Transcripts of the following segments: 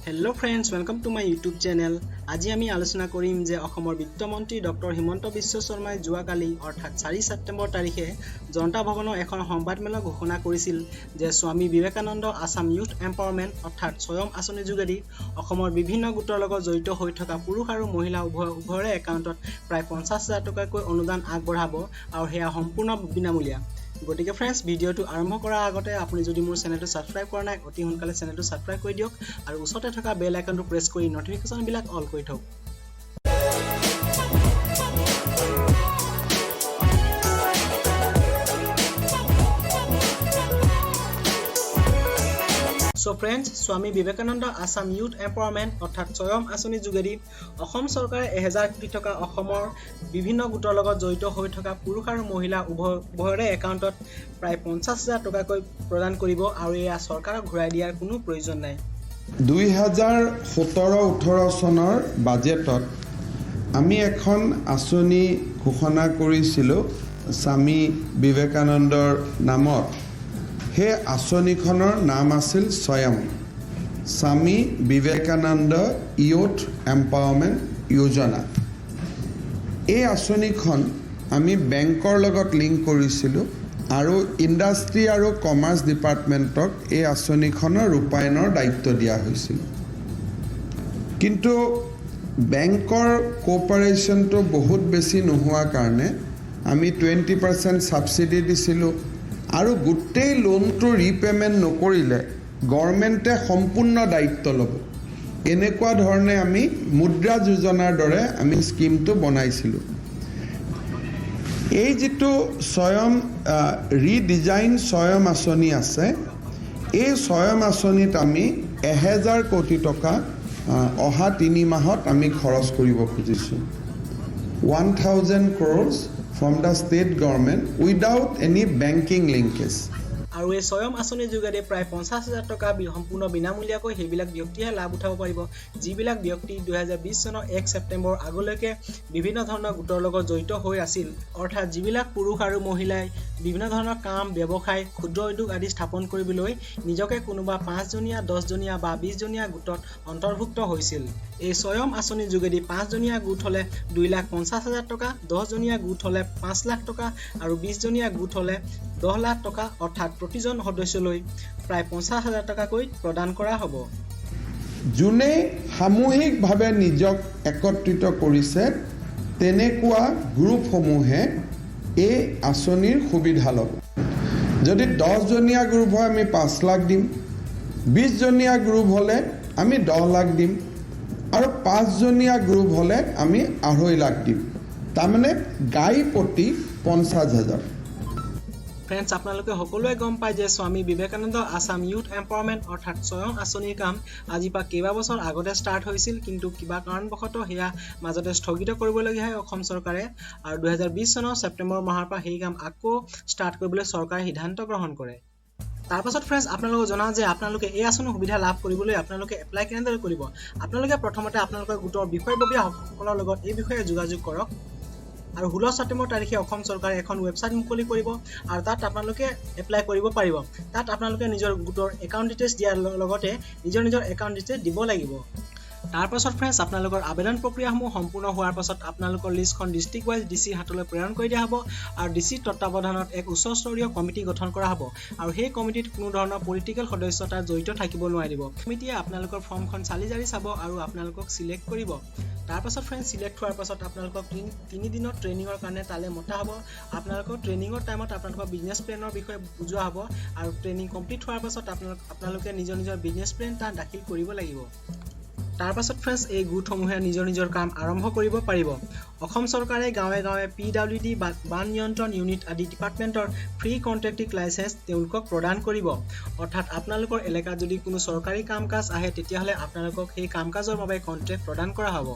Hello friends, welcome to my YouTube channel. আজি আমি আলোচনা কৰিম যে অসমৰ বিত্তমন্ত্ৰী ডক্টৰ হিমন্ত বিশ্ব শৰ্মাই যোৱাকালি, অৰ্থাৎ 4 ছেপ্টেম্বৰ তাৰিখে জনতা ভৱনৰ এখন সংবাদমেলত ঘোষণা কৰিছিল যে স্বামী বিবেকানন্দ আছাম ইউথ এম্পাৱাৰমেণ্ট, অৰ্থাৎ স্বয়ং আঁচনিৰ যোগেদি অসমৰ বিভিন্ন গোটৰ লগত জড়িত হৈ থকা পুৰুষ আৰু মহিলা উভয়ৰে একাউণ্টত প্ৰায় 50,000 টকাকৈ অনুদান আগবঢ়াব আৰু সেয়া সম্পূৰ্ণ বিনামূলীয়া। গতিকে ফ্ৰেণ্ডছ, ভিডিঅ'টো আৰম্ভ কৰাৰ আগতে আপুনি যদি মোৰ চেনেলটো ছাবস্ক্ৰাইব কৰা নাই, অতি সোনকালে চেনেলটো ছাবস্ক্ৰাইব কৰি দিয়ক আৰু ওচৰতে থকা বেল আইকনটো প্ৰেছ কৰি ন'টিফিকেশ্যনবিলাক অল কৰি থওক। চ' friends, Swami Vivekananda Assam youth empowerment, অৰ্থাৎ স্বয়ং আঁচনিৰ যোগেদি অসম চৰকাৰে 1000 কোটি টকা অসমৰ বিভিন্ন গোটৰ লগত জড়িত হৈ থকা পুৰুষ আৰু মহিলা উভয়ৰে একাউণ্টত প্ৰায় 50,000 টকাকৈ প্ৰদান কৰিব আৰু এয়া চৰকাৰক ঘূৰাই দিয়াৰ কোনো প্ৰয়োজন নাই। 2017-18 চনৰ বাজেটত আমি এখন আঁচনি ঘোষণা কৰিছিলোঁ স্বামী বিবেকানন্দৰ নামত। সেই আঁচনিখনৰ নাম আছিল স্বয়ং, স্বামী বিবেকানন্দ ইউথ এম্পাৱাৰমেণ্ট যোজনা। এই আঁচনিখন আমি বেংকৰ লগত লিংক কৰিছিলোঁ আৰু ইণ্ডাষ্ট্ৰী আৰু কমাৰ্চ ডিপাৰ্টমেণ্টক এই আঁচনিখনৰ ৰূপায়ণৰ দায়িত্ব দিয়া হৈছিল। কিন্তু বেংকৰ কোঅপাৰেশ্যনটো বহুত বেছি নোহোৱাৰ কাৰণে আমি 20% ছাবচিডি দিছিলোঁ আৰু গোটেই লোনটো ৰিপে'মেণ্ট নকৰিলে গভৰ্ণমেণ্টে সম্পূৰ্ণ দায়িত্ব ল'ব, এনেকুৱা ধৰণে আমি মুদ্ৰা যোজনাৰ দৰে আমি স্কীমটো বনাইছিলোঁ। এই যিটো স্বয়ং ৰিডিজাইন স্বয়ং আঁচনি আছে, এই স্বয়ং আঁচনিত আমি 1000 কোটি টকা অহা 3 মাহত আমি খৰচ কৰিব খুজিছোঁ, 1000 crores from the state government without any banking linkage. আৰু এই স্বয়ং আঁচনিৰ যোগেদি প্ৰায় 50,000 টকা সম্পূৰ্ণ বিনামূলীয়াকৈ সেইবিলাক ব্যক্তিয়ে লাভ উঠাব পাৰিব, যিবিলাক ব্যক্তি 2020 চনৰ 1 ছেপ্টেম্বৰ আগলৈকে বিভিন্ন ধৰণৰ গোটৰ লগত জড়িত হৈ আছিল। অৰ্থাৎ যিবিলাক পুৰুষ আৰু মহিলাই বিভিন্ন ধৰণৰ কাম, ব্যৱসায়, ক্ষুদ্ৰ উদ্যোগ আদি স্থাপন কৰিবলৈ নিজকে কোনোবা পাঁচজনীয়া, 10জনীয়া বা 20জনীয়া গোটত অন্তৰ্ভুক্ত হৈছিল। এই স্বয়ং আঁচনিৰ যোগেদি পাঁচজনীয়া গোট হ'লে 2,50,000 টকা, 10জনীয়া গোট হ'লে 5 লাখ টকা আৰু 20জনীয়া গোট হ'লে 10 লাখ টকা, অৰ্থাৎ প্ৰতিজন সদস্যলৈ প্ৰায় 50,000 টকাকৈ প্ৰদান কৰা হ'ব। যোনে সামূহিকভাৱে নিজক একত্ৰিত কৰিছে, তেনেকুৱা গ্ৰুপসমূহে এই আঁচনিৰ সুবিধা ল'ব। যদি 10জনীয়া গ্ৰুপ হয়, আমি 5 লাখ দিম। 20জনীয়া গ্ৰুপ হ'লে আমি 10 লাখ দিম আৰু পাঁচজনীয়া গ্ৰুপ হ'লে আমি 2.5 লাখ দিম। তাৰমানে গাই প্ৰতি 50,000। ফ্ৰেণ্ডছ, আপোনালোকে সকলোৱে গম পায় যে স্বামী বিবেকানন্দ আছাম ইউথ এম্পাৱাৰমেণ্ট, অৰ্থাৎ স্বয়ং আঁচনিৰ কাম আজিৰ পৰা কেইবাবছৰ আগতে ষ্টাৰ্ট হৈছিল। কিন্তু কিবা কাৰণবশতঃ সেয়া মাজতে স্থগিত কৰিবলগীয়া হয় অসম চৰকাৰে আৰু 2020 চনৰ ছেপ্টেম্বৰ মাহৰ পৰা সেই কাম আকৌ ষ্টাৰ্ট কৰিবলৈ চৰকাৰে সিদ্ধান্ত গ্ৰহণ কৰে। তাৰপাছত ফ্ৰেণ্ডছ, আপোনালোকক জনাওঁ যে আপোনালোকে এই আঁচনিৰ সুবিধা লাভ কৰিবলৈ আপোনালোকে এপ্লাই কেনেদৰে কৰিব। আপোনালোকে প্ৰথমতে আপোনালোকৰ গোটৰ বিষয়ববীয়াসকলৰ লগত এই বিষয়ে যোগাযোগ কৰক আৰু 16 ছেপ্টেম্বৰ তাৰিখে অসম চৰকাৰে এখন ৱেবছাইট মুকলি কৰিব আৰু তাত আপোনালোকে এপ্লাই কৰিব পাৰিব। তাত আপোনালোকে নিজৰ গোটৰ একাউণ্ট ডিটেইলছ দিয়াৰ লগতে নিজৰ নিজৰ একাউণ্ট ডিটেইলছ দিব লাগিব। তাৰপাছত ফ্ৰেণ্ডছ, আপোনালোকৰ আবেদন প্ৰক্ৰিয়াসমূহ সম্পূৰ্ণ হোৱাৰ পাছত আপোনালোকৰ লিষ্টখন ডিষ্ট্ৰিক্ট ৱাইজ ডি চিৰ হাতলৈ প্ৰেৰণ কৰি দিয়া হ'ব আৰু ডি চিৰ তত্বাৱধানত এক উচ্চস্তৰীয় কমিটি গঠন কৰা হ'ব আৰু সেই কমিটিত কোনো ধৰণৰ পলিটিকেল সদস্য তাত জড়িত থাকিব নোৱাৰিব। কমিটিয়ে আপোনালোকৰ ফৰ্মখন চালি জাৰি চাব আৰু আপোনালোকক চিলেক্ট কৰিব। তাৰপাছত ফ্ৰেণ্ডছ, চিলেক্ট হোৱাৰ পাছত আপোনালোকক 3 দিনৰ ট্ৰেইনিঙৰ কাৰণে তালৈ মতা হ'ব। আপোনালোকৰ ট্ৰেইনিঙৰ টাইমত আপোনালোকৰ বিজনেছ প্লেনৰ বিষয়ে বুজোৱা হ'ব আৰু ট্ৰেইনিং কমপ্লিট হোৱাৰ পাছত আপোনালোকে নিজৰ নিজৰ বিজনেছ প্লেন তাত দাখিল কৰিব লাগিব। তাৰপাছত ফ্ৰেণ্ডছ, এই গোটসমূহে নিজৰ নিজৰ কাম আৰম্ভ কৰিব পাৰিব। অসম চৰকাৰে গাঁৱে গাঁৱে পিডাব্লিউডি, বান নিয়ন্ত্ৰণ ইউনিট আদি ডিপাৰ্টমেণ্টৰ ফ্ৰী কণ্ট্ৰেক্টিং লাইচেঞ্চ তেওঁলোকক প্ৰদান কৰিব। অৰ্থাৎ আপোনালোকৰ এলেকাত যদি কোনো চৰকাৰী কাম কাজ আহে, তেতিয়াহ'লে আপোনালোকক সেই কাম কাজৰ বাবে কণ্ট্ৰেক্ট প্ৰদান কৰা হ'ব।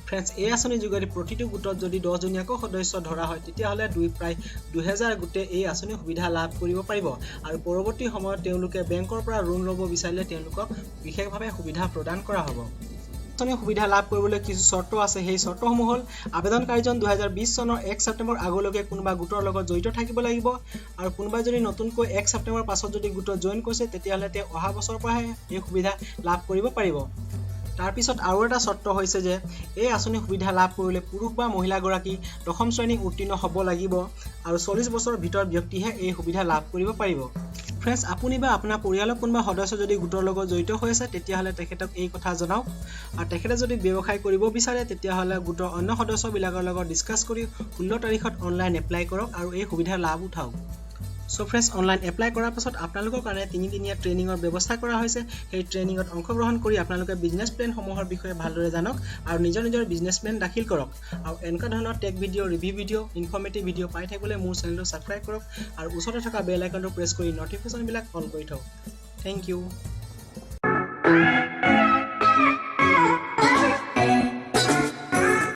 ফ্ৰেণ্ডছ, এই আঁচনিৰ যোগেদি প্ৰতিটো গোটত যদি 10জনীয়াকৈ সদস্য ধৰা হয়, তেতিয়াহ'লে প্ৰায় 2000 গোটে এই আঁচনিৰ সুবিধা লাভ কৰিব পাৰিব আৰু পৰৱৰ্তী সময়ত তেওঁলোকে বেংকৰ পৰা লোন ল'ব বিচাৰিলে তেওঁলোকক বিশেষভাৱে সুবিধা প্ৰদান কৰা হ'ব। আঁচনিৰ সুবিধা লাভ কৰিবলৈ কিছু চৰ্ত আছে। সেই চৰ্তসমূহ হ'ল, আবেদনকাৰীজন 2020 চনৰ 1 ছেপ্টেম্বৰ আগলৈকে কোনোবা গোটৰ লগত জড়িত থাকিব লাগিব আৰু কোনোবাই যদি নতুনকৈ 1 ছেপ্টেম্বৰৰ পাছত যদি গোটত জইন কৰিছে, তেতিয়াহ'লে তেওঁ অহা বছৰৰ পৰাহে এই সুবিধা লাভ কৰিব পাৰিব। তাৰপিছত আৰু এটা চৰ্ত হৈছে যে এই আঁচনিৰ সুবিধা লাভ কৰিবলৈ পুৰুষ বা মহিলাগৰাকী দশম শ্ৰেণী উত্তীৰ্ণ হ'ব লাগিব আৰু 40 বছৰৰ ভিতৰত ব্যক্তিহে এই সুবিধা লাভ কৰিব পাৰিব। ফ্ৰেণ্ডছ, আপুনি বা আপোনাৰ পৰিয়ালৰ কোনোবা সদস্য যদি গোটৰ লগত জড়িত হৈ আছে, তেতিয়াহ'লে তেখেতক এই কথা জনাওক আৰু তেখেতে যদি ব্যৱসায় কৰিব বিচাৰে, তেতিয়াহ'লে গোটৰ অন্য সদস্যবিলাকৰ লগত ডিছকাছ কৰি 16 তাৰিখত অনলাইন এপ্লাই কৰক আৰু এই সুবিধাৰ লাভ উঠাওক। চ' ফ্ৰেণ্ডছ, অনলাইন এপ্লাই কৰাৰ পাছত আপোনালোকৰ কাৰণে তিনিদিনীয়া ট্ৰেইনিঙৰ ব্যৱস্থা কৰা হৈছে। সেই ট্ৰেইনিঙত অংশগ্ৰহণ কৰি আপোনালোকে বিজনেছ প্লেনসমূহৰ বিষয়ে ভালদৰে জানক আৰু নিজৰ নিজৰ বিজনেছ প্লেন দাখিল কৰক। আৰু এনেকুৱা ধৰণৰ tech video, review video, informative video পাই থাকিবলৈ মোৰ চেনেলটো ছাবস্ক্ৰাইব কৰক আৰু ওচৰতে থকা বেল আইকনটো প্ৰেছ কৰি নটিফিকেশ্যনবিলাক অন কৰি থওক। Thank you.